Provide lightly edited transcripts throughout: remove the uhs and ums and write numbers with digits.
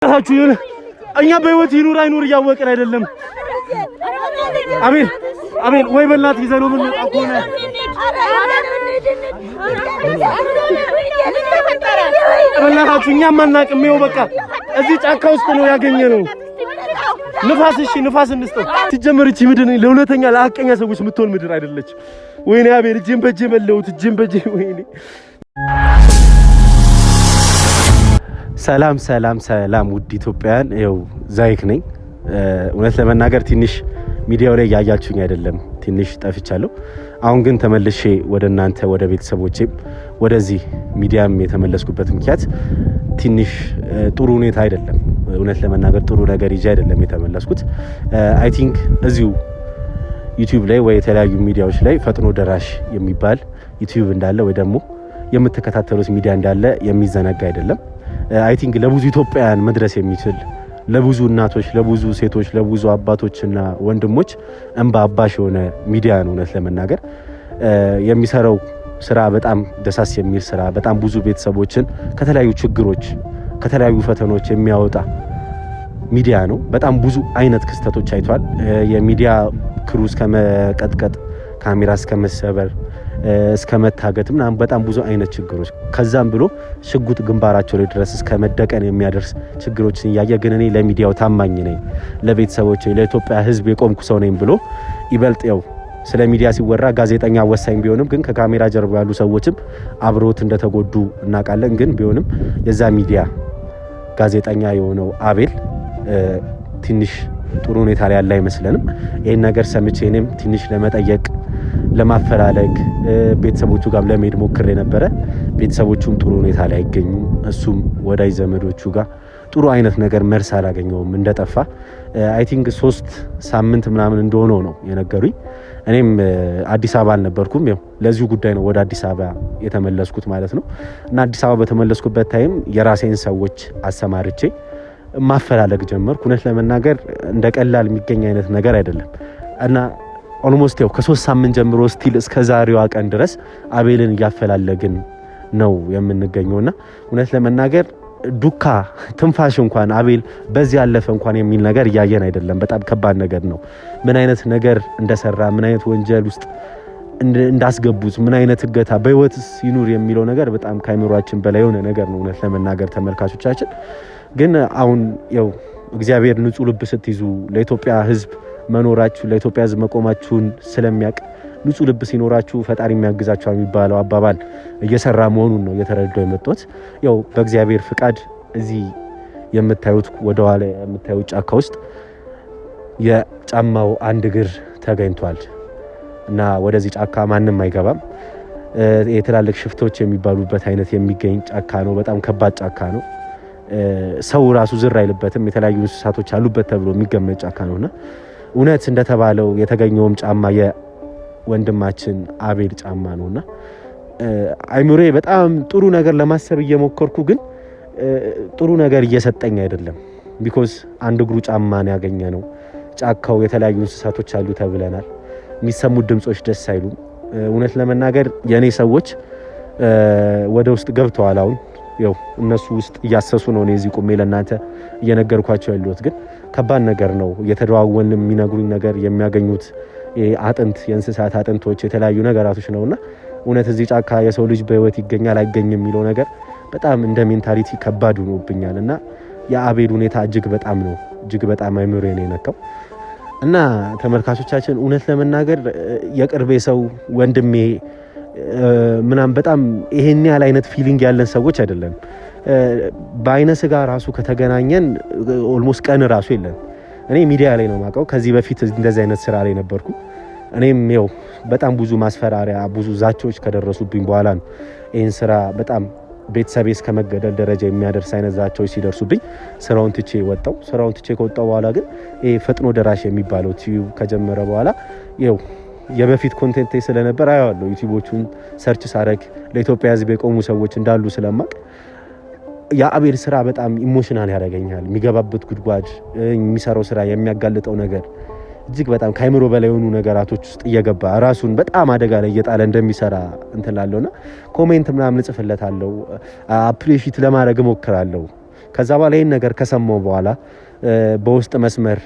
ታችሁ የሆነ እኛ በህይወት ይኑር አይኑር እያወቅን አይደለም። አቤል አቤል፣ ወይ በእናትህ ይዘነው የምንመጣ ከሆነ በእናታችሁ እኛም አናውቅም። ይኸው በቃ እዚህ ጫካ ውስጥ ነው ያገኘነው። ንፋስ፣ እሺ ንፋስ እንስጠው። ሲጀመር እቺ ምድር ለእውነተኛ ለሀቀኛ ሰዎች የምትሆን ምድር አይደለች። ወይኔ አቤል፣ እጄን በእጄ በለሁት፣ እጄን በእጄ ወይኔ። ሰላም ሰላም ሰላም፣ ውድ ኢትዮጵያውያን፣ ይኸው ዛይክ ነኝ። እውነት ለመናገር ትንሽ ሚዲያው ላይ እያያችሁኝ አይደለም፣ ትንሽ ጠፍቻለሁ። አሁን ግን ተመልሼ ወደ እናንተ ወደ ቤተሰቦቼም ወደዚህ ሚዲያም የተመለስኩበት ምክንያት ትንሽ ጥሩ ሁኔታ አይደለም። እውነት ለመናገር ጥሩ ነገር ይዤ አይደለም የተመለስኩት። I think እዚሁ ዩቲዩብ ላይ ወይ የተለያዩ ሚዲያዎች ላይ ፈጥኖ ደራሽ የሚባል ዩቲዩብ እንዳለ ወይ ደግሞ የምትከታተሉት ሚዲያ እንዳለ የሚዘነጋ አይደለም። I think ለብዙ ኢትዮጵያውያን መድረስ የሚችል፣ ለብዙ እናቶች፣ ለብዙ ሴቶች፣ ለብዙ አባቶችና ወንድሞች እንባ አባሽ የሆነ ሚዲያ ነው። እውነት ለመናገር የሚሰራው ስራ በጣም ደሳስ የሚል ስራ፣ በጣም ብዙ ቤተሰቦችን ከተለያዩ ችግሮች፣ ከተለያዩ ፈተኖች የሚያወጣ ሚዲያ ነው። በጣም ብዙ አይነት ክስተቶች አይቷል። የሚዲያ crew እስከ መቀጥቀጥ፣ ካሜራ እስከ መሰበር፣ እስከ መታገት ምናምን በጣም ብዙ አይነት ችግሮች፣ ከዛም ብሎ ሽጉጥ ግንባራቸው ላይ ድረስ እስከ መደቀን የሚያደርስ ችግሮችን እያየ ግን እኔ ለሚዲያው ታማኝ ነኝ፣ ለቤተሰቦቼ፣ ለኢትዮጵያ ሕዝብ የቆምኩ ሰው ነኝ ብሎ ይበልጥ ያው ስለ ሚዲያ ሲወራ ጋዜጠኛ ወሳኝ ቢሆንም ግን ከካሜራ ጀርባ ያሉ ሰዎችም አብሮት እንደተጎዱ እናውቃለን። ግን ቢሆንም የዛ ሚዲያ ጋዜጠኛ የሆነው አቤል ትንሽ ጥሩ ሁኔታ ላይ ያለ አይመስለንም። ይህን ነገር ሰምቼ እኔም ትንሽ ለመጠየቅ፣ ለማፈላለግ፣ ቤተሰቦቹ ጋር ለመሄድ ሞክሬ ነበረ። ቤተሰቦቹም ጥሩ ሁኔታ ላይ አይገኙም። እሱም ወዳጅ ዘመዶቹ ጋር ጥሩ አይነት ነገር መልስ አላገኘውም። እንደጠፋ I think 3 ሳምንት ምናምን እንደሆነው ነው የነገሩኝ። እኔም አዲስ አበባ አልነበርኩም። ያው ለዚሁ ጉዳይ ነው ወደ አዲስ አበባ የተመለስኩት ማለት ነው። እና አዲስ አበባ በተመለስኩበት time የራሴን ሰዎች አሰማርቼ ማፈላለግ ጀመርኩ። እውነት ለመናገር እንደ ቀላል የሚገኝ አይነት ነገር አይደለም እና almost ያው ከ3 ሳምንት ጀምሮ still እስከ ዛሬዋ ቀን ድረስ አቤልን እያፈላለግን ነው የምንገኘው። እና እውነት ለመናገር ዱካ ትንፋሽ እንኳን አቤል በዚህ ያለፈ እንኳን የሚል ነገር እያየን አይደለም። በጣም ከባድ ነገር ነው። ምን አይነት ነገር እንደሰራ፣ ምን አይነት ወንጀል ውስጥ እንዳስገቡት፣ ምን አይነት እገታ፣ በህይወትስ ይኑር የሚለው ነገር በጣም ከአይምሯችን በላይ የሆነ ነገር ነው። እውነት ለመናገር ተመልካቾቻችን፣ ግን አሁን ያው እግዚአብሔር ንጹህ ልብ ስትይዙ፣ ለኢትዮጵያ ሕዝብ መኖራችሁ፣ ለኢትዮጵያ ሕዝብ መቆማችሁን ስለሚያውቅ፣ ንጹህ ልብ ሲኖራችሁ ፈጣሪ የሚያግዛችኋል የሚባለው አባባል እየሰራ መሆኑን ነው እየተረዳው የመጣሁት። ያው በእግዚአብሔር ፍቃድ እዚህ የምታዩት፣ ወደኋላ የምታዩት ጫካ ውስጥ የጫማው አንድ እግር ተገኝቷል እና ወደዚህ ጫካ ማንም አይገባም። የትላልቅ ሽፍቶች የሚባሉበት አይነት የሚገኝ ጫካ ነው። በጣም ከባድ ጫካ ነው። ሰው ራሱ ዝር አይልበትም። የተለያዩ እንስሳቶች አሉበት ተብሎ የሚገመት ጫካ ነውና እውነት እንደተባለው የተገኘውም ጫማ የወንድማችን አቤል ጫማ ነውና አይምሮዬ በጣም ጥሩ ነገር ለማሰብ እየሞከርኩ ግን ጥሩ ነገር እየሰጠኝ አይደለም። Because አንድ እግሩ ጫማ ነው ያገኘነው። ጫካው የተለያዩ እንስሳቶች አሉ ተብለናል። የሚሰሙት ድምጾች ደስ አይሉም። እውነት ለመናገር የእኔ ሰዎች ወደ ውስጥ ገብተዋል። አሁን ያው እነሱ ውስጥ እያሰሱ ነው። እኔ እዚህ ቁሜ ለእናንተ እየነገርኳቸው ያለሁት ግን ከባድ ነገር ነው። እየተደዋወልን የሚነግሩኝ ነገር የሚያገኙት አጥንት፣ የእንስሳት አጥንቶች፣ የተለያዩ ነገራቶች ነውና እውነት እዚህ ጫካ የሰው ልጅ በህይወት ይገኛል አይገኝም የሚለው ነገር በጣም እንደ mentality ከባድ ሆኖብኛል። እና የአቤል ሁኔታ እጅግ በጣም ነው እጅግ በጣም አይምሮዬን የነካው። እና ተመልካቾቻችን፣ እውነት ለመናገር የቅርቤ ሰው፣ ወንድሜ ምናምን በጣም ይሄን ያህል አይነት feeling ያለን ሰዎች አይደለም። በአይነ ስጋ ራሱ ከተገናኘን almost ቀን ራሱ የለን። እኔ ሚዲያ ላይ ነው የማውቀው። ከዚህ በፊት እንደዚህ አይነት ስራ ላይ ነበርኩ። እኔም ያው በጣም ብዙ ማስፈራሪያ፣ ብዙ ዛቻዎች ከደረሱብኝ በኋላ ነው ይህን ስራ፣ በጣም ቤተሰቤ እስከ መገደል ደረጃ የሚያደርስ አይነት ዛቻዎች ሲደርሱብኝ ስራውን ትቼ ወጣው። ስራውን ትቼ ከወጣው በኋላ ግን ይሄ ፈጥኖ ደራሽ የሚባለው ቲዩብ ከጀመረ በኋላ ይኸው የበፊት content ስለነበር አየዋለሁ። ዩቲዩቦቹን search ሳረግ ለኢትዮጵያ ሕዝብ የቆሙ ሰዎች እንዳሉ ስለማቅ የአቤል ስራ በጣም emotional ያደርገኛል። የሚገባበት ጉድጓድ፣ የሚሰራው ስራ፣ የሚያጋልጠው ነገር እጅግ በጣም ከአይምሮ በላይ የሆኑ ነገራቶች ውስጥ እየገባ ራሱን በጣም አደጋ ላይ እየጣለ እንደሚሰራ እንትን ላለውና comment ምናምን እጽፍለታለሁ። Appreciate ለማድረግ እሞክራለሁ። ከዛ በኋላ ይህን ነገር ከሰማው በኋላ በውስጥ መስመር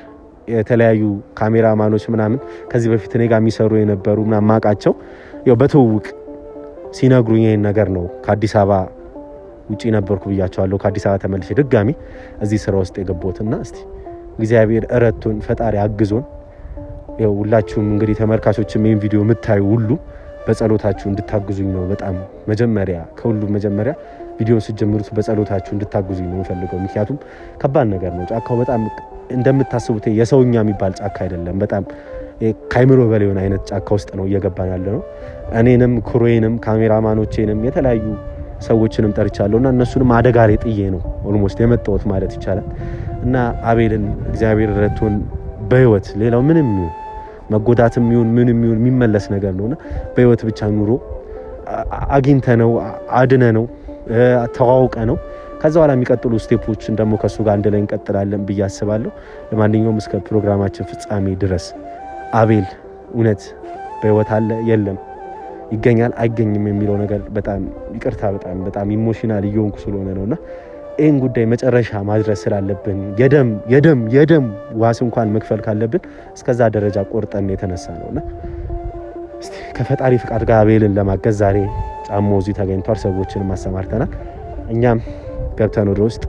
የተለያዩ ካሜራማኖች ምናምን ከዚህ በፊት እኔ ጋር የሚሰሩ የነበሩ ምናምን ማቃቸው ያው በትውውቅ ሲነግሩኝ ይህን ነገር ነው። ከአዲስ አበባ ውጪ ነበርኩ ብያቸዋለሁ። ከአዲስ አበባ ተመልሼ ድጋሚ እዚህ ስራ ውስጥ የገባሁትና እስቲ እግዚአብሔር እረቱን ፈጣሪ አግዞን ያው ሁላችሁም እንግዲህ ተመልካቾችም ይህን ቪዲዮ የምታዩ ሁሉ በጸሎታችሁ እንድታግዙኝ ነው። በጣም መጀመሪያ ከሁሉም መጀመሪያ ቪዲዮን ስትጀምሩት በጸሎታችሁ እንድታግዙኝ ነው የምፈልገው። ምክንያቱም ከባድ ነገር ነው። ጫካው በጣም እንደምታስቡት የሰውኛ የሚባል ጫካ አይደለም። በጣም ከአይምሮ በላይ የሆነ አይነት ጫካ ውስጥ ነው እየገባን ያለ ነው። እኔንም ክሮዬንም ካሜራማኖቼንም የተለያዩ ሰዎችንም ጠርቻለሁ እና እነሱንም አደጋ ላይ ጥዬ ነው almost የመጣሁት ማለት ይቻላል። እና አቤልን እግዚአብሔር ረድቶን በህይወት ሌላው ምንም ይሁን መጎዳትም ይሁን ምንም ይሁን የሚመለስ ነገር ነውና በህይወት ብቻ ኑሮ አግኝተ ነው አድነ ነው ተዋውቀ ነው። ከዛ በኋላ የሚቀጥሉ step ኦችን ደግሞ ከእሱ ጋር አንድ ላይ እንቀጥላለን ብዬ አስባለሁ። ለማንኛውም እስከ ፕሮግራማችን ፍጻሜ ድረስ አቤል እውነት በህይወት አለ የለም፣ ይገኛል አይገኝም የሚለው ነገር በጣም ይቅርታ፣ በጣም በጣም emotional እየሆንኩ ስለሆነ ነውና ይህን ጉዳይ መጨረሻ ማድረስ ስላለብን የደም የደም የደም ዋስ እንኳን መክፈል ካለብን እስከዛ ደረጃ ቆርጠን የተነሳ ነውና እስቲ ከፈጣሪ ፍቃድ ጋር አቤልን ለማገዝ ዛሬ ጫማው እዚህ ተገኝቷል። ሰዎችንም አሰማርተናል። እኛም ገብተን ወደ ውስጥ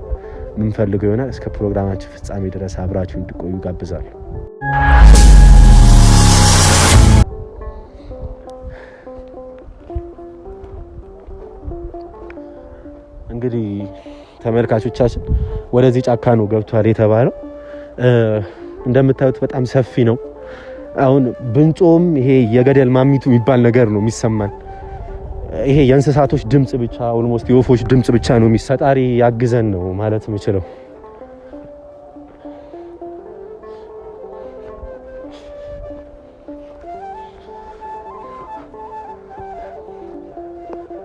የምንፈልገው ይሆናል። እስከ ፕሮግራማችን ፍጻሜ ድረስ አብራችሁ እንድቆዩ ጋብዛለሁ። እንግዲህ ተመልካቾቻችን ወደዚህ ጫካ ነው ገብቷል የተባለው። እንደምታዩት በጣም ሰፊ ነው። አሁን ብንጮም ይሄ የገደል ማሚቱ የሚባል ነገር ነው የሚሰማን። ይሄ የእንስሳቶች ድምጽ ብቻ almost የወፎች ድምጽ ብቻ ነው የሚሰማ። ፈጣሪ ያግዘን ነው ማለት የምችለው።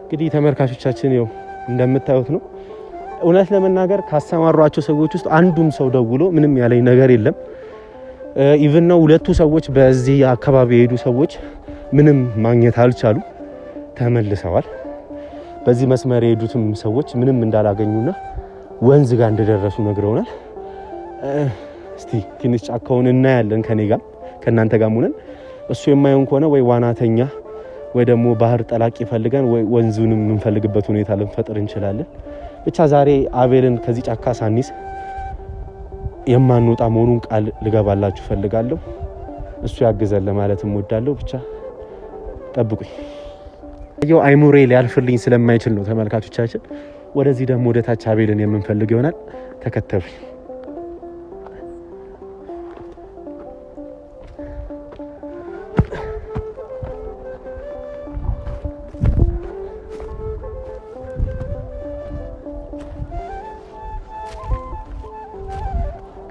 እንግዲህ ተመልካቾቻችን ይኸው እንደምታዩት ነው። እውነት ለመናገር ካሰማሯቸው ሰዎች ውስጥ አንዱም ሰው ደውሎ ምንም ያለኝ ነገር የለም። even ነው ሁለቱ ሰዎች በዚህ አካባቢ የሄዱ ሰዎች ምንም ማግኘት አልቻሉ፣ ተመልሰዋል። በዚህ መስመር የሄዱትም ሰዎች ምንም እንዳላገኙና ወንዝ ጋር እንደደረሱ ነግረውናል። እስቲ ትንሽ ጫካውን እናያለን ከኔ ጋር ከእናንተ ጋር ሆነን እሱ የማይሆን ከሆነ ወይ ዋናተኛ ወይ ደግሞ ባህር ጠላቂ ፈልገን ወይ ወንዙንም የምንፈልግበት ሁኔታ ልንፈጥር እንችላለን። ብቻ ዛሬ አቤልን ከዚህ ጫካ ሳኒስ የማንወጣ መሆኑን ቃል ልገባላችሁ ፈልጋለሁ። እሱ ያግዘን ለማለት እወዳለሁ። ብቻ ጠብቁኝ። ያው አይሙሬ ሊያልፍልኝ ስለማይችል ነው ተመልካቾቻችን። ወደዚህ ደግሞ ወደ ታች አቤልን የምንፈልግ ይሆናል። ተከተሉኝ።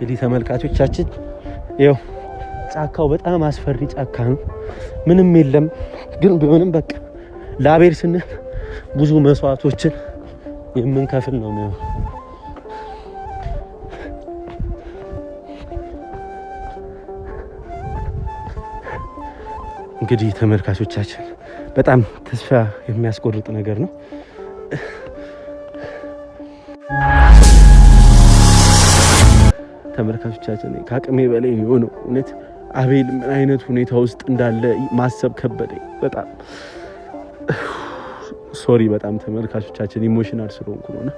እንግዲህ ተመልካቾቻችን ይኸው ጫካው በጣም አስፈሪ ጫካ ነው። ምንም የለም፣ ግን ቢሆንም በቃ ለአቤል ስንል ብዙ መስዋዕቶችን የምንከፍል ነው የሚሆነው። እንግዲህ ተመልካቾቻችን በጣም ተስፋ የሚያስቆርጥ ነገር ነው። ተመልካቾቻችን ከአቅሜ በላይ የሆነው እውነት አቤል ምን አይነት ሁኔታ ውስጥ እንዳለ ማሰብ ከበደኝ። በጣም sorry፣ በጣም ተመልካቾቻችን emotional ስለሆንኩ ነውና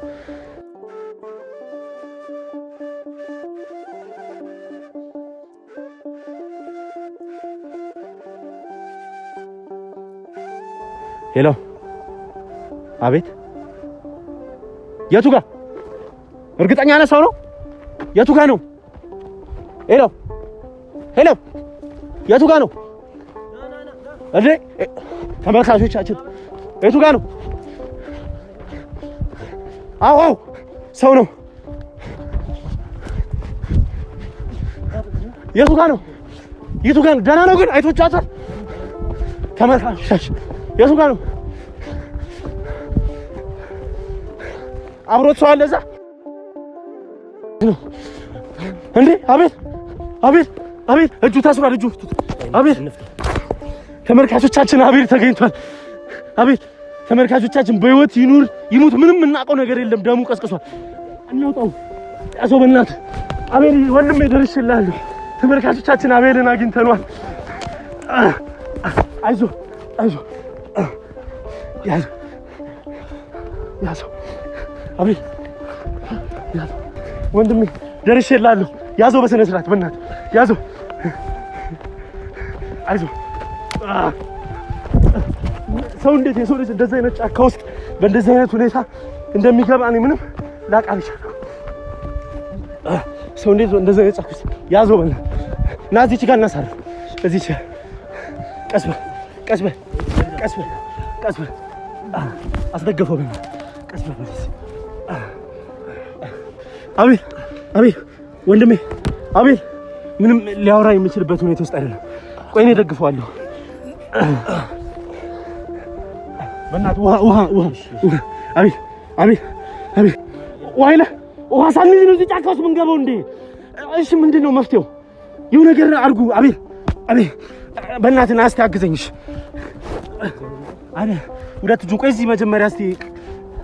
Hello፣ አቤት። የቱ ጋ እርግጠኛ ነህ ሰው ነው? የቱ ጋ ነው? Hello hello፣ የቱ ጋ ነው እንዴ? ተመልካቾቻችን የቱ ጋ ነው? አዎ አዎ፣ ሰው ነው። የቱ ጋ ነው? የቱ ጋ ነው? ደህና ነው ግን አይቶቻታል። ተመልካቾቻችን የቱ ጋ ነው? አብሮት ሰው አለ እዛ እንዴ? አቤት አቤት አቤት! እጁ ታስሯል። እጁ አቤት! ተመልካቾቻችን አቤል ተገኝቷል። አቤት ተመልካቾቻችን በህይወት ይኑር ይሙት ምንም የምናውቀው ነገር የለም። ደሙ ቀስቅሷል። እናውጣው። ያዘው በእናትህ አቤል ወንድሜ ደርሼልሃለሁ። ተመልካቾቻችን አቤልን አግኝተነዋል። አይዞህ አይዞህ፣ ያዘው ያዘው፣ አቤል ያዘው፣ ወንድሜ ደርሼልሃለሁ። ያዘው በስነ ስርዓት በእናትህ ያዘው። አይዞህ። ሰው እንዴት የሰው ልጅ እንደዚህ አይነት ጫካ ውስጥ በእንደዚህ አይነት ሁኔታ እንደሚገባ እኔ ምንም ላውቅ አልቻልኩም። ሰው እንዴት እንደዚህ አይነት ጫካ ውስጥ ያዘው በእናትህ ና፣ እዚች ጋር እናሳርፍ። እዚች ጋር ቀስ በል ቀስ በል ቀስ በል ቀስ በል አስደገፈው በእናትህ ቀስ በል በዚህ። አቤል አቤል ወንድሜ አቤል ምንም ሊያወራ የሚችልበት ሁኔታ ውስጥ አይደለም። ቆይ እኔ ደግፈዋለሁ። በእናትህ ውሃ ውሃ ውሃ። አቤል አቤል አቤል ውሃ የለ፣ ውሃ ሳንይዝ ነው እዚህ ጫካ ውስጥ የምንገባው እንዴ? እሺ ምንድን ነው መፍትሄው? ይኸው ነገር አድርጉ። አቤል አቤል በእናትህ ና እስኪ አግዘኝ። እሺ አረ ሁለት እጁን ቆይ እዚህ መጀመሪያ እስኪ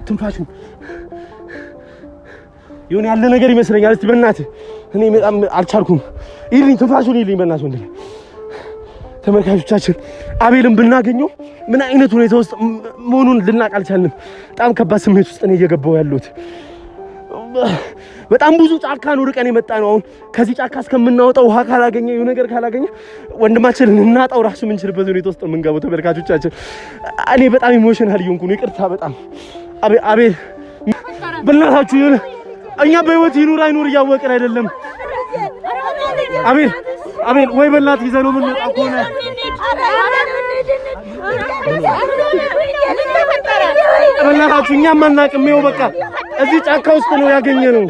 ትንፋሹን የሆነ ያለ ነገር ይመስለኛል። እስቲ በእናትህ እኔ በጣም አልቻልኩም። ይልኝ ትንፋሹን ይልኝ በእናትህ ወንድሜ። ተመልካቾቻችን አቤልን ብናገኘው ምን አይነት ሁኔታ ውስጥ መሆኑን ልናቅ አልቻልንም። በጣም ከባድ ስሜት ውስጥ ነው እየገባው ያለሁት። በጣም ብዙ ጫካ ነው ርቀን የመጣ ነው። አሁን ከዚህ ጫካ እስከምናወጣው ውሃ ካላገኘ የሆነ ነገር ካላገኘ ወንድማችን ልናጣው ራሱ የምንችልበት ሁኔታ ውስጥ ነው የምንገባው። ተመልካቾቻችን እኔ በጣም emotional እየሆንኩ ነው። ይቅርታ በጣም አቤል በእናታችሁ የሆነ እኛ በህይወት ይኑር አይኑር እያወቅን አይደለም። አቤል አቤል ወይ በእናትህ ይዘነው የምንወጣ ከሆነ በእናታችሁ እኛም አናውቅም። ይኸው በቃ እዚህ ጫካ ውስጥ ነው ያገኘነው።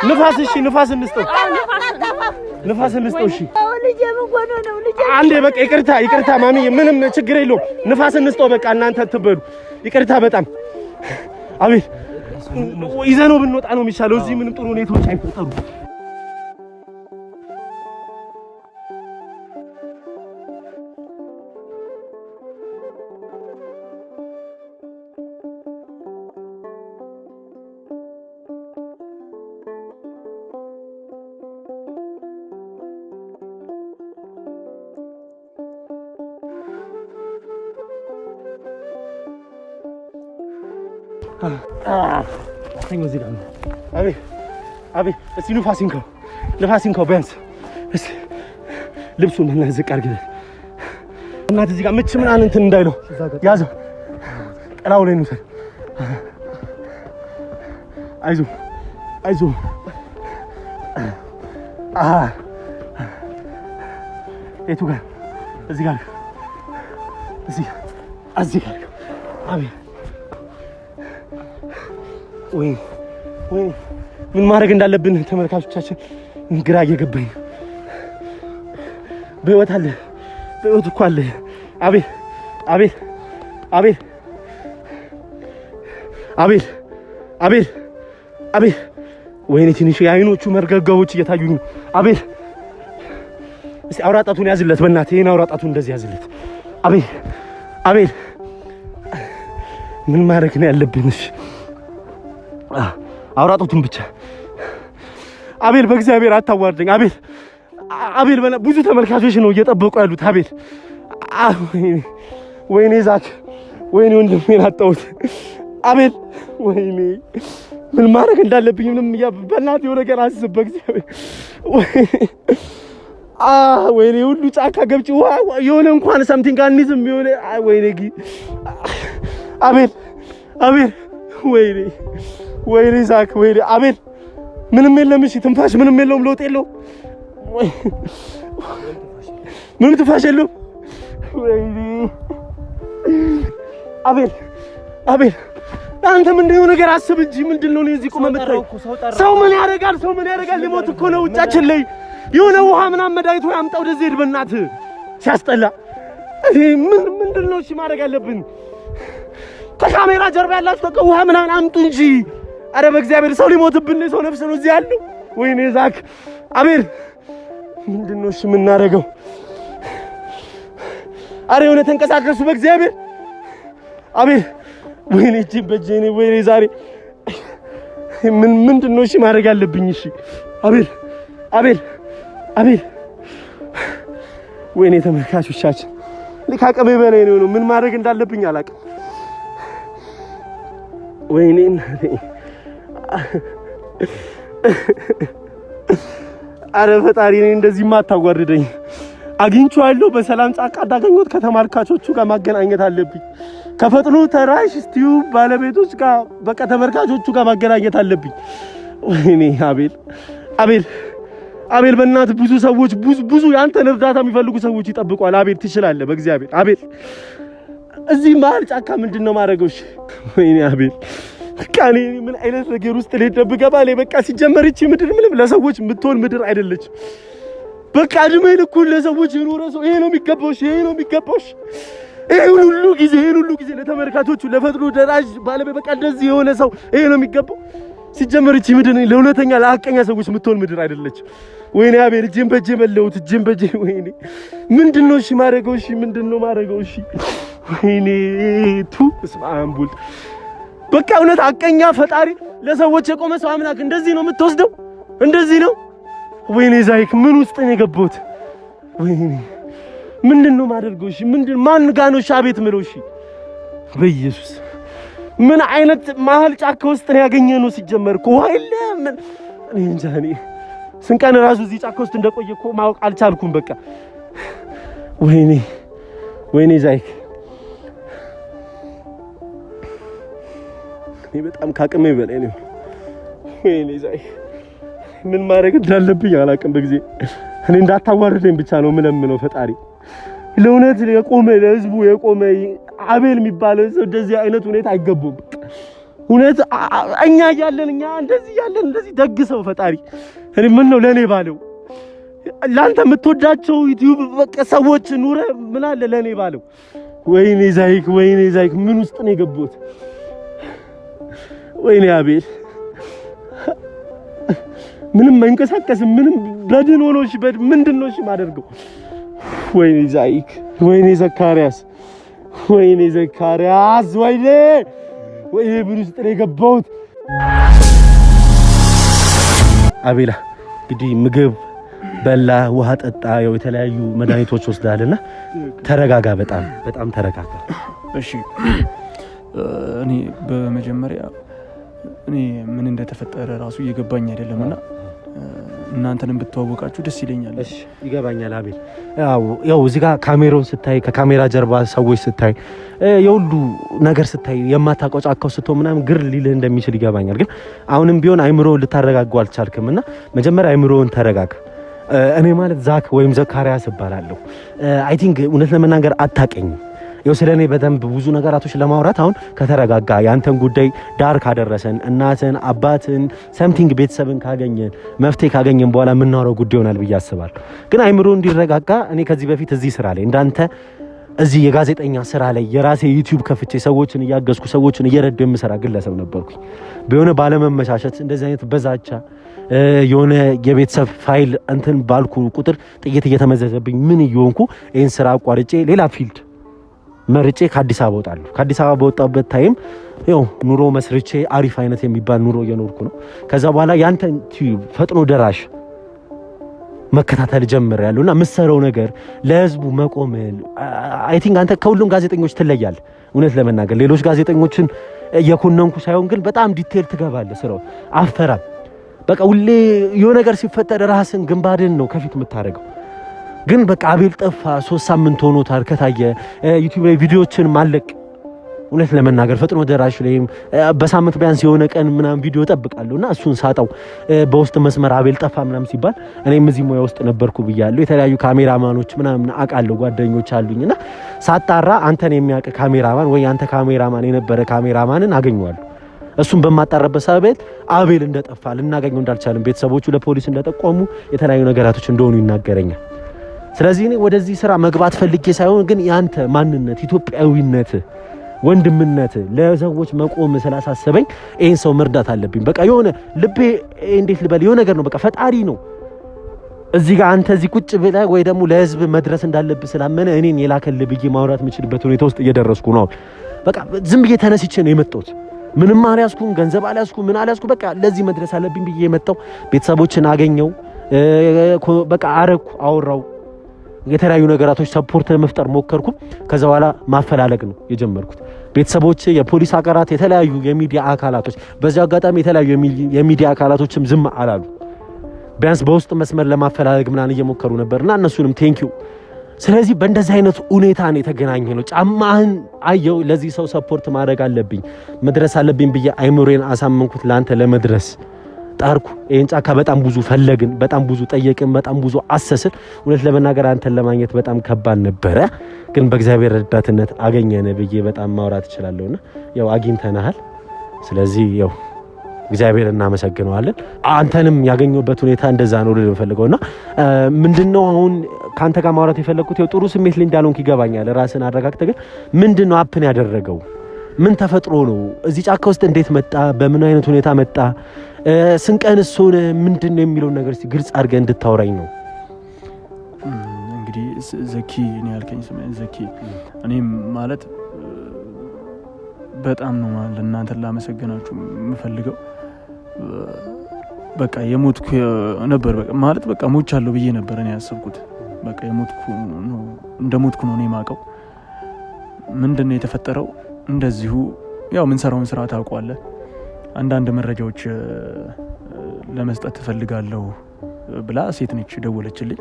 ንፋስ እሺ፣ ንፋስ እንስጠው፣ ንፋስ እንስጠው። እሺ አንዴ በቃ ይቅርታ፣ ይቅርታ ማሚ፣ ምንም ችግር የለውም። ንፋስ እንስጠው በቃ እናንተ ትበሉ። ይቅርታ በጣም አቤል፣ ይዘነው ብንወጣ ነው የሚሻለው። እዚህ ምንም ጥሩ ሁኔታዎች አይፈጠሩም። እዚህ ጋር ነው። አቤል አቤል፣ እስኪ ንፋስ ይንካው፣ ንፋስ ይንካው ቢያንስ። እስኪ ልብሱን በእናትህ ዝቅ አድርግለት። እናትህ እዚህ ጋር ምች ምናምን እንትን እንዳይለው ያዘው፣ ጥላው ላይ እንውሰድ። አይዞህ አይዞህ። የቱ ጋር? እዚህ ጋር፣ እዚህ እዚህ ጋር። አቤል ወይ ወይ ምን ማድረግ እንዳለብን ተመልካቾቻችን ግራ እየገባኝ ነው። በህይወት አለ፣ በህይወት እኮ አለ። አቤል አቤል አቤል አቤል አቤል አቤል፣ ወይኔ ትንሽ የአይኖቹ መርገብገቦች እየታዩኝ ነው። አቤል እስቲ አውራጣቱን ያዝለት በእናትህ፣ ይሄን አውራጣቱን እንደዚህ ያዝለት። አቤል አቤል፣ ምን ማድረግ ነው ያለብን? እሺ አውራጡትን ብቻ አቤል፣ በእግዚአብሔር አታዋርደኝ። አቤል አቤል፣ ብዙ ተመልካቾች ነው እየጠበቁ ያሉት። አቤል ወይኔ ዛክ፣ ወይኔ ወንድሜን አጣሁት። አቤል ወይኔ ምን ማድረግ እንዳለብኝ ምንም በእናትህ የሆነ ነገር አስብ በእግዚአብሔር። ወይኔ ሁሉ ጫካ ገብቼ የሆነ እንኳን something አንይዝም የሆነ ወይኔ አቤል አቤል ወይኔ ወይኔ ዛክ ወይኔ አቤል ምንም የለም። እሺ ትንፋሽ ምንም የለውም፣ ለውጥ የለውም። ምንም ትንፋሽ የለውም። ወይኔ አቤል አቤል አንተ ምንድን ነው ነገር አስብ እንጂ ምንድን ነው እዚህ ቆመህ የምታየው? ሰው ምን ያደርጋል? ሰው ምን ያደርጋል? ሊሞት እኮ ነው። ውጫችን ላይ የሆነ ውሃ ምናምን መድኃኒት ወይ አምጣ ወደዚህ ሂድ በእናትህ። ሲያስጠላ። ምን ምንድን ነው እሺ ማድረግ አለብን? ከካሜራ ጀርባ ያላችሁ በቃ ውሃ ምናምን አምጡ እንጂ። አረ በእግዚአብሔር ሰው ሊሞትብን ነው። ሰው ነፍስ ነው እዚህ ያለው። ወይኔ ዛክ አቤል ምንድን ነው እሺ የምናደርገው? አረ የሆነ ተንቀሳቀሱ በእግዚአብሔር አቤል። ወይኔ እጄን በእጄ እኔ ወይኔ ዛሬ ምንድን ነው እሺ ማድረግ ያለብኝ? እሺ አቤል አቤል አቤል፣ ወይኔ ተመልካቾቻችን ከአቅሜ በላይ ነው። ምን ማድረግ እንዳለብኝ አላውቅም። ወይኔ እናቴ፣ አረ ፈጣሪ እኔ እንደዚህ ማታዋርደኝ። አግኝቼዋለሁ በሰላም ጫካ እንዳገኘሁት ከተመልካቾቹ ጋር ማገናኘት አለብኝ። ከፈጥኖ ደራሽ ቲዩብ ባለቤቶች ጋር በቃ ተመልካቾቹ ጋር ማገናኘት አለብኝ። ወይኔ አቤል አቤል አቤል በእናትህ ብዙ ሰዎች ብዙ ብዙ ያንተን እርዳታ የሚፈልጉ ሰዎች ይጠብቋል። አቤል ትችላለህ፣ በእግዚአብሔር አቤል። እዚህ መሀል ጫካ ምንድን ነው ማድረገው? እሺ ወይኔ አቤል በቃ እኔ ምን አይነት ነገር ውስጥ ልደብገባ ላይ በቃ ሲጀመር ይቺ ምድር ምንም ለሰዎች የምትሆን ምድር አይደለችም። በቃ እድሜ ልኩን ለሰዎች የኖረ ሰው ይሄ ነው የሚገባው። እሺ ይሄ ነው የሚገባው። እሺ ይሄን ሁሉ ጊዜ ይሄን ሁሉ ጊዜ ለተመልካቾቹ ለፈጥኖ ደራሽ ባለቤት በቃ እንደዚህ የሆነ ሰው ይሄ ነው የሚገባው። ሲጀመር ይቺ ምድር ለእውነተኛ ለሀቀኛ ሰዎች የምትሆን ምድር አይደለችም። ወይኔ አቤል እጄን በእጄ በለሁት፣ እጄን በእጄ ወይኔ። ምንድን ነው እሺ ማድረገው? እሺ ምንድን ነው ማድረገው? እሺ ወይኔ ቱ እስመ አብ ወልድ። በቃ እውነት ሀቀኛ ፈጣሪ ለሰዎች የቆመ ሰው አምላክ እንደዚህ ነው የምትወስደው? እንደዚህ ነው? ወይኔ ዛይክ ምን ውስጥ ነው የገባሁት? ወይኔ ምንድን ነው ማደርገው? እሺ ምንድን ማን ጋ ነው እሺ አቤት ምለው? እሺ በኢየሱስ ምን አይነት መሀል ጫካ ውስጥ ነው ያገኘነው? ሲጀመር እኮ ውሃ የለ ምን እኔ እንጃ። እኔ ስንት ቀን እራሱ እዚህ ጫካ ውስጥ እንደቆየ እኮ ማወቅ አልቻልኩም። በቃ ወይኔ ወይኔ ዛይክ እኔ በጣም ካቅሜ በላይ ነው። ወይኔ ዛይክ ምን ማድረግ እንዳለብኝ አላውቅም። በጊዜ እኔ እንዳታዋርደኝ ብቻ ነው የምለምነው ፈጣሪ። ለእውነት የቆመ ለህዝቡ የቆመ አቤል የሚባለው ሰው እንደዚህ አይነት ሁኔታ አይገቡም። እውነት እኛ እያለን እኛ እንደዚህ እያለን እንደዚህ ደግ ሰው ፈጣሪ እኔ ምን ነው ለኔ ባለው ለአንተ የምትወዳቸው ዩቲዩብ በቃ ሰዎች ኑረ ምን አለ ለኔ ባለው። ወይኔ ዛይክ ወይኔ ዛይክ ምን ውስጥ ነው የገባሁት? ወይኔ አቤል ምንም መንቀሳቀስም ምንም በድን ሆኖ እሺ በድን ምንድን ነው እሺ የማደርገው? ወይኔ ዛይክ ወይኔ ዘካርያስ ወይኔ ዘካርያስ ወይኔ ወይኔ ምን ውስጥ ነው የገባሁት? አቤላ እንግዲህ ምግብ በላ፣ ውሃ ጠጣ፣ ያው የተለያዩ መድኃኒቶች ወስዳልና ተረጋጋ። በጣም በጣም ተረጋጋ። እሺ እኔ በመጀመሪያ እኔ ምን እንደተፈጠረ ራሱ እየገባኝ አይደለም እና እናንተንም ብትዋወቃችሁ ደስ ይለኛል። እሺ ይገባኛል አቤል። ያው እዚህ ጋር ካሜራውን ስታይ ከካሜራ ጀርባ ሰዎች ስታይ የሁሉ ነገር ስታይ የማታውቀው ጫካው ስትሆን ምናምን ግር ሊልህ እንደሚችል ይገባኛል። ግን አሁንም ቢሆን አይምሮውን ልታረጋገው አልቻልክም እና መጀመሪያ አይምሮውን ተረጋጋ። እኔ ማለት ዛክ ወይም ዘካርያስ እባላለሁ። I think እውነት ለመናገር አታውቀኝም። ያው ስለ እኔ በደንብ ብዙ ነገራቶች ለማውራት አሁን ከተረጋጋ ያንተን ጉዳይ ዳር ካደረሰን እናትን፣ አባትን፣ something ቤተሰብን ካገኘን መፍትሄ ካገኘን በኋላ የምናወራው ጉዳይ ይሆናል ብዬ አስባለሁ። ግን አይምሮ እንዲረጋጋ እኔ ከዚህ በፊት እዚህ ስራ ላይ እንዳንተ እዚህ የጋዜጠኛ ስራ ላይ የራሴ ዩቲዩብ ከፍቼ ሰዎችን እያገዝኩ ሰዎችን እየረዳሁ የምሰራ ግለሰብ ነበርኩኝ። በሆነ ባለመመቻቸት እንደዚህ አይነት በዛቻ የሆነ የቤተሰብ ፋይል እንትን ባልኩ ቁጥር ጥይት እየተመዘዘብኝ ምን እየሆንኩ ይህን ስራ አቋርጬ ሌላ field መርጬ ከአዲስ አበባ እወጣለሁ። ከአዲስ አበባ በወጣሁበት time ያው ኑሮ መስርቼ አሪፍ አይነት የሚባል ኑሮ እየኖርኩ ነው። ከዛ በኋላ ያንተን ቲዩብ ፈጥኖ ደራሽ መከታተል ጀምሬያለሁ እና የምትሰራው ነገር ለህዝቡ መቆም I think አንተ ከሁሉም ጋዜጠኞች ትለያለህ። እውነት ለመናገር ሌሎች ጋዜጠኞችን እየኮነንኩ ሳይሆን ግን በጣም detail ትገባለህ። ስራው አፈራም በቃ ሁሌ የሆነ ነገር ሲፈጠር ራስን ግንባርህን ነው ከፊት የምታደርገው። ግን በቃ አቤል ጠፋ፣ 3 ሳምንት ሆኖታል ከታየ። ዩቲዩብ ላይ ቪዲዮዎችን ማለቅ እውነት ለመናገር ፈጥኖ ደራሽ ላይም በሳምንት ቢያንስ የሆነ ቀን ምናምን ቪዲዮ እጠብቃለሁ እና እሱን ሳጣው በውስጥ መስመር አቤል ጠፋ ምናምን ሲባል እኔም እዚህ ሙያ ውስጥ ነበርኩ ብያለሁ። የተለያዩ ካሜራማኖች ምናምን አውቃለሁ፣ ጓደኞች አሉኝ እና ሳጣራ አንተን የሚያውቅ ካሜራማን ወይ አንተ ካሜራማን የነበረ ካሜራማንን አገኘዋለሁ። እሱን በማጣራበት ሰዓት አቤል እንደጠፋ ልናገኘው እንዳልቻልን ቤተሰቦቹ ለፖሊስ እንደጠቆሙ የተለያዩ ነገራቶች እንደሆኑ ይናገረኛል። ስለዚህ እኔ ወደዚህ ስራ መግባት ፈልጌ ሳይሆን ግን ያንተ ማንነት፣ ኢትዮጵያዊነት፣ ወንድምነት፣ ለሰዎች መቆም ስላሳሰበኝ ይሄን ሰው መርዳት አለብኝ። በቃ የሆነ ልቤ እንዴት ልበል የሆነ ነገር ነው። በቃ ፈጣሪ ነው እዚህ ጋር አንተ እዚህ ቁጭ ብለህ ወይ ደግሞ ለህዝብ መድረስ እንዳለብህ ስላመነ እኔን የላከልህ ብዬ ማውራት የምችልበት ሁኔታ ውስጥ እየደረስኩ ነው። በቃ ዝም ብዬ ተነስቼ ነው የመጣሁት። ምንም አልያዝኩም፣ ገንዘብ አልያዝኩም፣ ምን አልያዝኩም። በቃ ለዚህ መድረስ አለብኝ ብዬ የመጣው ቤተሰቦችን አገኘው፣ በቃ አረኩ፣ አወራው፣ የተለያዩ ነገራቶች support ለመፍጠር ሞከርኩ። ከዛ በኋላ ማፈላለግ ነው የጀመርኩት። ቤተሰቦች፣ የፖሊስ አካላት፣ የተለያዩ የሚዲያ አካላቶች፣ በዚህ አጋጣሚ የተለያዩ የሚዲያ አካላቶችም ዝም አላሉ። ቢያንስ በውስጥ መስመር ለማፈላለግ ምናምን እየሞከሩ ነበርና እነሱንም thank you። ስለዚህ በእንደዚህ አይነት ሁኔታ ነው የተገናኘ ነው። ጫማህን አየው፣ ለዚህ ሰው support ማድረግ አለብኝ፣ መድረስ አለብኝ ብዬ አይምሮዬን አሳመንኩት። ለአንተ ለመድረስ ጣርኩ። ይህን ጫካ በጣም ብዙ ፈለግን፣ በጣም ብዙ ጠየቅን፣ በጣም ብዙ አሰስን። እውነት ለመናገር አንተን ለማግኘት በጣም ከባድ ነበረ፣ ግን በእግዚአብሔር ረዳትነት አገኘን ብዬ በጣም ማውራት እችላለሁና ያው አግኝተናሃል። ስለዚህ ያው እግዚአብሔር እናመሰግነዋለን። አንተንም ያገኘሁበት ሁኔታ እንደዛ ነው ልል የምፈልገው እና ምንድነው አሁን ከአንተ ጋር ማውራት የፈለግኩት ያው ጥሩ ስሜት ላይ እንዳልሆንክ ይገባኛል። ራስን አረጋግተህ ግን ምንድነው happen ያደረገው? ምን ተፈጥሮ ነው? እዚህ ጫካ ውስጥ እንዴት መጣ? በምን አይነት ሁኔታ መጣ? ስንቀንስ ሆነ ምንድነው የሚለውን ነገር እስኪ ግልጽ አድርገህ እንድታወራኝ ነው። እንግዲህ ዘኪ ነው ያልከኝ፣ ስሜ ዘኪ። እኔም ማለት በጣም ነው ለእናንተ ላመሰግናችሁ የምፈልገው። በቃ የሞትኩ ነበር፣ በቃ ማለት በቃ ሞቻለሁ ብዬ ነበር እኔ ያሰብኩት። በቃ የሞትኩ ነው፣ እንደሞትኩ ነው እኔ የማውቀው። ምንድነው የተፈጠረው? እንደዚሁ ያው የምንሰራውን ስራ ታውቀዋለህ። አንዳንድ መረጃዎች ለመስጠት እፈልጋለሁ ብላ ሴት ነች ደወለችልኝ።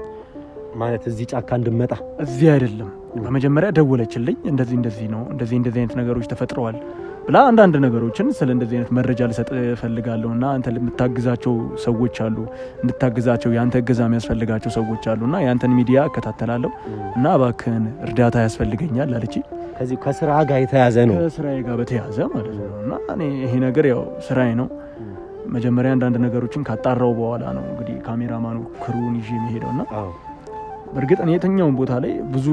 ማለት እዚህ ጫካ እንድመጣ? እዚህ አይደለም፣ በመጀመሪያ ደወለችልኝ። እንደዚህ እንደዚህ ነው፣ እንደዚህ እንደዚህ አይነት ነገሮች ተፈጥረዋል ብላ አንዳንድ ነገሮችን ስለ እንደዚህ አይነት መረጃ ልሰጥ እፈልጋለሁ እና አንተ የምታግዛቸው ሰዎች አሉ፣ እንድታግዛቸው ያንተ እገዛ የሚያስፈልጋቸው ሰዎች አሉ እና ያንተን ሚዲያ እከታተላለሁ እና እባክህን እርዳታ ያስፈልገኛል አለችኝ። ከዚህ ከስራ ጋር የተያዘ ነው። ከስራዬ ጋር በተያዘ ማለት ነው። እና እኔ ይሄ ነገር ያው ስራዬ ነው። መጀመሪያ አንዳንድ ነገሮችን ካጣራው በኋላ ነው እንግዲህ ካሜራማኑ crew ውን ይዤ የሚሄደው እና በእርግጥ እኔ የትኛውም ቦታ ላይ ብዙ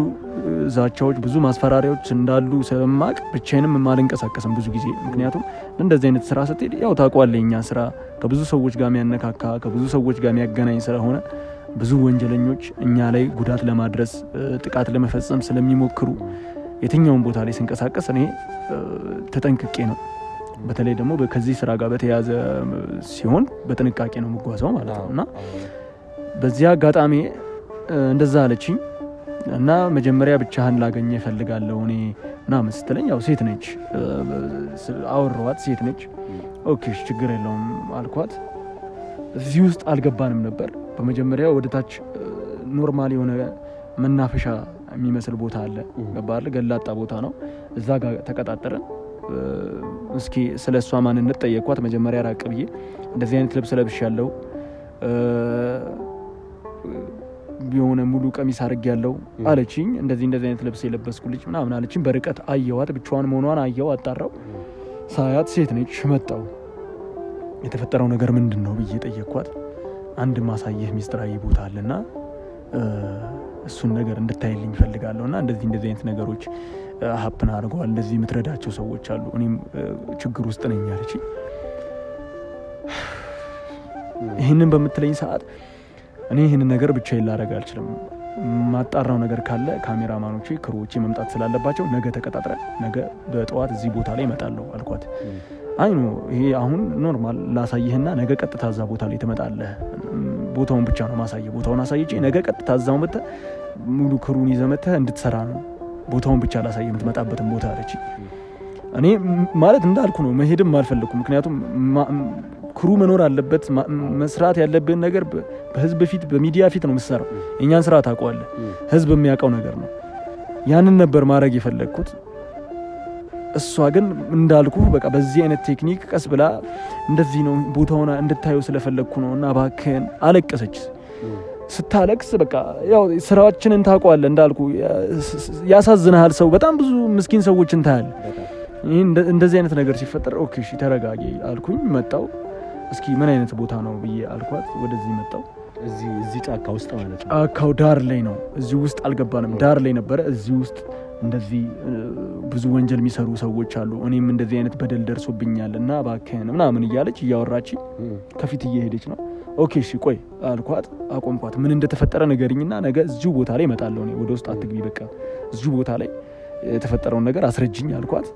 ዛቻዎች፣ ብዙ ማስፈራሪያዎች እንዳሉ ስለማቅ ብቻዬንም የማልንቀሳቀስም ብዙ ጊዜ። ምክንያቱም እንደዚህ አይነት ስራ ስትሄድ ያው ታውቀዋለህ፣ የኛ ስራ ከብዙ ሰዎች ጋር የሚያነካካ፣ ከብዙ ሰዎች ጋር የሚያገናኝ ስለሆነ ብዙ ወንጀለኞች እኛ ላይ ጉዳት ለማድረስ፣ ጥቃት ለመፈጸም ስለሚሞክሩ የትኛውም ቦታ ላይ ስንቀሳቀስ እኔ ተጠንቅቄ ነው። በተለይ ደግሞ ከዚህ ስራ ጋር በተያያዘ ሲሆን በጥንቃቄ ነው የምጓዘው ማለት ነው። እና በዚህ አጋጣሚ እንደዛ አለችኝ እና መጀመሪያ ብቻህን ላገኘህ እፈልጋለሁ እኔ ምናምን ስትለኝ ያው ሴት ነች፣ አወራኋት፣ ሴት ነች። okay ችግር የለውም አልኳት። እዚህ ውስጥ አልገባንም ነበር። በመጀመሪያ ወደ ታች normal የሆነ መናፈሻ የሚመስል ቦታ አለ፣ ገባህ? ገላጣ ቦታ ነው። እዛ ጋር ተቀጣጠረን። እስኪ ስለ እሷ ማንነት ጠየኳት። መጀመሪያ ራቅ ብዬ እንደዚህ አይነት ልብስ ለብሻለሁ፣ የሆነ ሙሉ ቀሚስ አድርጌያለሁ አለችኝ። እንደዚህ እንደዚህ አይነት ልብስ የለበስኩ ልጅ ምናምን አለችኝ። በርቀት አየዋት፣ ብቻዋን መሆኗን አየው፣ አጣራው። ሳያት ሴት ነች። መጣው የተፈጠረው ነገር ምንድን ነው ብዬ ጠየኳት። አንድ ማሳየህ ሚስጥራዊ ቦታ አለና እሱን ነገር እንድታይልኝ እፈልጋለሁ እና እንደዚህ እንደዚህ አይነት ነገሮች happen አድርገዋል፣ እንደዚህ የምትረዳቸው ሰዎች አሉ፣ እኔም ችግር ውስጥ ነኝ አለችኝ። ይህንን በምትለኝ ሰዓት እኔ ይህንን ነገር ብቻዬን ላደርግ አልችልም። ማጣራው ነገር ካለ ካሜራማኖቼ፣ crew ዎቼ መምጣት ስላለባቸው ነገ ተቀጣጥረን ነገ በጠዋት እዚህ ቦታ ላይ እመጣለሁ አልኳት። አይ no ይሄ አሁን normal ላሳይህና ነገ ቀጥታ እዛ ቦታ ላይ ትመጣለህ። ቦታውን ብቻ ነው ማሳየህ። ቦታውን አሳይቼ ነገ ቀጥታ እዛው መጥተህ ሙሉ crew ውን ይዘህ መጥተህ እንድትሰራ ነው። ቦታውን ብቻ ላሳይህ የምትመጣበትን ቦታ አለች። እኔ ማለት እንዳልኩ ነው መሄድም አልፈለኩም። ምክንያቱም crew መኖር አለበት። መስራት ያለብን ነገር በህዝብ ፊት፣ በሚዲያ ፊት ነው የምትሰራው። የእኛን ስራ ታውቀዋለህ። ህዝብ የሚያውቀው ነገር ነው። ያንን ነበር ማድረግ የፈለግኩት። እሷ ግን እንዳልኩ በቃ በዚህ አይነት ቴክኒክ ቀስ ብላ እንደዚህ ነው ቦታውን እንድታየው ስለፈለግኩ ነው እና እባክህን አለቀሰች። ስታለቅስ በቃ ያው ስራችንን ታውቀዋለህ፣ እንዳልኩ ያሳዝንሃል። ሰው በጣም ብዙ ምስኪን ሰዎችን ታያለህ። ይሄ እንደዚህ አይነት ነገር ሲፈጠር okay እሺ ተረጋጊ አልኩኝ። መጣው እስኪ ምን አይነት ቦታ ነው ብዬ አልኳት። ወደዚህ መጣው። እዚህ ጫካ ውስጥ ማለት ነው። ጫካው ዳር ላይ ነው። እዚህ ውስጥ አልገባንም፣ ዳር ላይ ነበረ። እዚህ ውስጥ እንደዚህ ብዙ ወንጀል የሚሰሩ ሰዎች አሉ። እኔም እንደዚህ አይነት በደል ደርሶብኛል እና እባክህን ምናምን እያለች እያወራች ከፊት እየሄደች ነው። okay እሺ ቆይ አልኳት፣ አቆምኳት። ምን እንደተፈጠረ ንገሪኝና ነገ እዚሁ ቦታ ላይ እመጣለሁ እኔ፣ ወደ ውስጥ አትግቢ፣ በቃ እዚሁ ቦታ ላይ የተፈጠረውን ነገር አስረጅኝ አልኳት።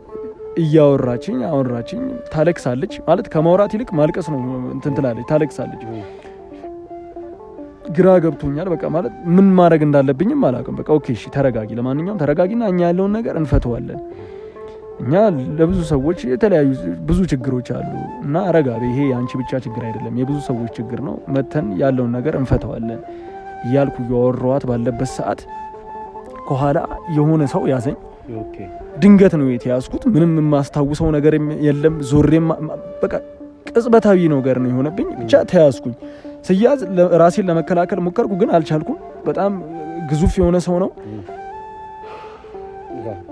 እያወራችኝ አወራችኝ፣ ታለቅሳለች። ማለት ከማውራት ይልቅ ማልቀስ ነው እንትን ትላለች፣ ታለቅሳለች። ግራ ገብቶኛል። በቃ ማለት ምን ማድረግ እንዳለብኝም አላውቅም። በቃ okay እሺ ተረጋጊ፣ ለማንኛውም ተረጋጊና እኛ ያለውን ነገር እንፈተዋለን። እኛ ለብዙ ሰዎች የተለያዩ ብዙ ችግሮች አሉ እና ረጋ በይ፣ ይሄ የአንቺ ብቻ ችግር አይደለም፣ የብዙ ሰዎች ችግር ነው። መተን ያለውን ነገር እንፈተዋለን እያልኩ እያወራኋት ባለበት ሰዓት ከኋላ የሆነ ሰው ያዘኝ። ድንገት ነው የተያዝኩት። ምንም የማስታውሰው ነገር የለም። ዞሬም በቃ ቅጽበታዊ ነገር ነው የሆነብኝ። ብቻ ተያዝኩኝ። ስያዝ ራሴን ለመከላከል ሞከርኩ፣ ግን አልቻልኩም። በጣም ግዙፍ የሆነ ሰው ነው።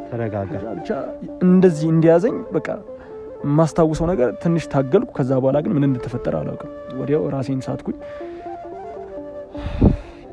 ተረጋጋ። ብቻ እንደዚህ እንዲያዘኝ በቃ የማስታውሰው ነገር ትንሽ ታገልኩ። ከዛ በኋላ ግን ምን እንደተፈጠረ አላውቅም። ወዲያው ራሴን ሳትኩኝ።